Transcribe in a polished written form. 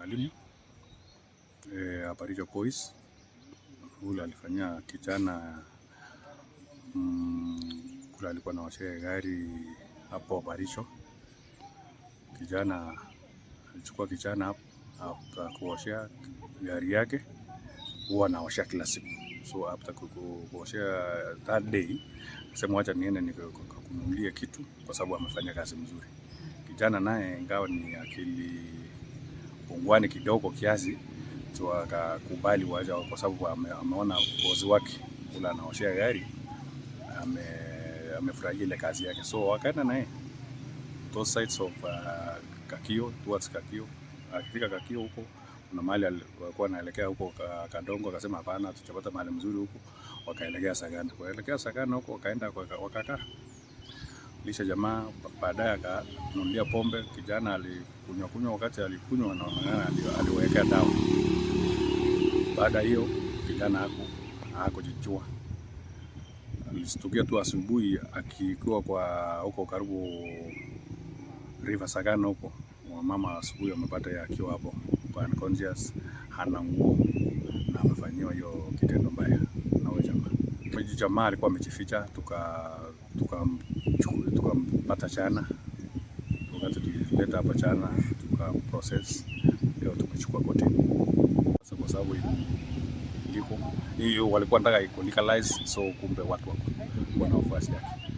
Mwalimu Baricho Boys ule alifanyia kijana ule alikuwa anaoshea gari hapo Baricho. Kijana alichukua kijana hapo kuoshea gari yake, huwa anaoshea kila siku. So after kuoshea that day, sema wacha niende nikakununulie kitu kwa sababu amefanya kazi mzuri. Kijana naye ingawa ni akili pungwani kidogo kiasi, so akakubali wacha, kwa sababu ameona bosi wake ule anaoshea gari amefurahia ile kazi yake, so wakaenda naye those sides of Kakio, towards Kakio. Akifika Kakio huko kuna mahali alikuwa anaelekea huko Kadongo, akasema hapana, tutapata mahali mzuri huko, wakaelekea Sagana. Kuelekea Sagana huko wakaenda wakakaa lisha jamaa, baadaye akanunulia pombe. Kijana alikunywa kunywa, wakati alikunywa naonekana aliwekea dawa. Baada hiyo kijana hakujijua, alistukia tu asubuhi akikuwa kwa huko karibu River Sagana huko, wamama asubuhi wamepata yeye akiwa hapo kwa unconscious, hana nguo na amefanyiwa hiyo kitendo mbaya na huyo jamaa. Huyo jamaa alikuwa amejificha, tukampata jana, wakati tulileta hapa jana tuka process, leo tumechukua kotini. Sasa kwa sababu iliko hiyo walikuwa nataka iko legalize, so kumbe watu wako wana wafuasi yake.